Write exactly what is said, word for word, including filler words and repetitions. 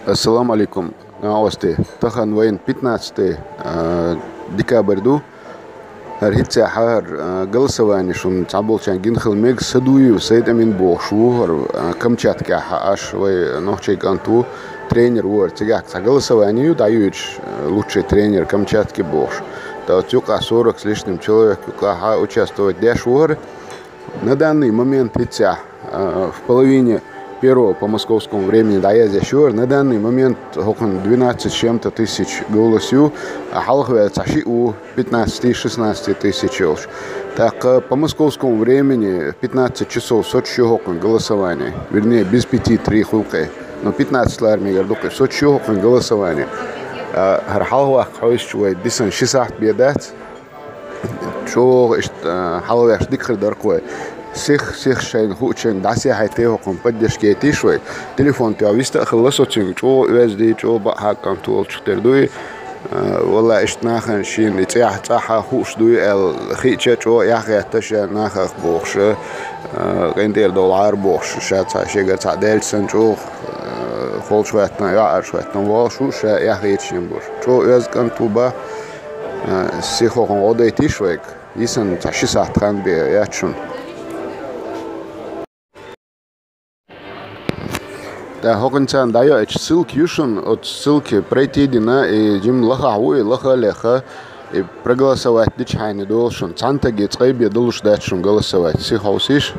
Ассаламу алейкум, накъостий. Тахан вайна пятнадцатое, а, декабрь ду. ХӀара хӀинцца хӀара, а, голосование шуна цхьаболчарна гина хила мега, Садуев Сайд-Амин бохуш ву хӀара, а, Камчаткехь, аш вай нохчийн кӀант ву, тренер ву хӀара. Цигахь цхьа голосование ю дӀайойтуш, а, лучший тренер Камчатки бохуш. Та оцу юкъахь сорок с лишним человек юкъахь участвовать деш ву хӀара. На данный момент хӀинцца, а, в половине первого по московскому времени дӀаязъеш ю хӀара. На данный момент хӀокхуьнан двенадцать с чем-то тысяч голос ю, а хьалхаваьлла цхьа шиъ ву, пятнадцать-шестнадцать тысяч йолуш. ТӀаккха по московскому времени в пятнадцать часов соцуш ю хӀокхуьнан голосование. Вернее, без пяти три хуьлу-кх. Но пятнадцать лара мегар ду-кх, соцуш ю хӀокхуьнан голосование. А, хӀара хьалхаваккха хьовсча вай дисина ши сахьт бен дац. ЧӀогӀа иштта, а, хьалхавеш дика хир дара-кх вай. Сих, сих шайна хуучуьнга дӀасехьайта хӀокхунна поддержка яйтийша вай. Телефон тоьхна виста а хилла со цуьнга, чӀогӀа оьзда, чӀогӀа бакъахьа кӀант волчух тера дуй. А, валла, иштта нахана шена и цӀехь цӀахь хууш дуй аьлла хиъча, чӀогӀа эхь а хетта ша нахах бохуш, а, къинтӀера довлахьара бохуш, ша цхьа шегара цхьаъ даьлча санна чӀогӀа, а, холчу хӀоьттина, йоӀарш хӀоьттина волуш ву ша эхь а хеташ шен бохуш. ЧӀогӀа оьзда кӀант ву бах. А, сих хӀокхунна гӀо дайтийша вайга. Йисина цхьа ши сахьт хан бен яц шуна. ТӀаккха хӀокхуьнца дӀайоуьйту ссылка ю шуна, оцу ссылке пройти дина, и жимма лахахь ву, и лаха а леха, и проголосовать дича хьайна долу шуна. Цхьана стаге цкъа бен долуш дац шуна голосовать. Сих хьовсийша.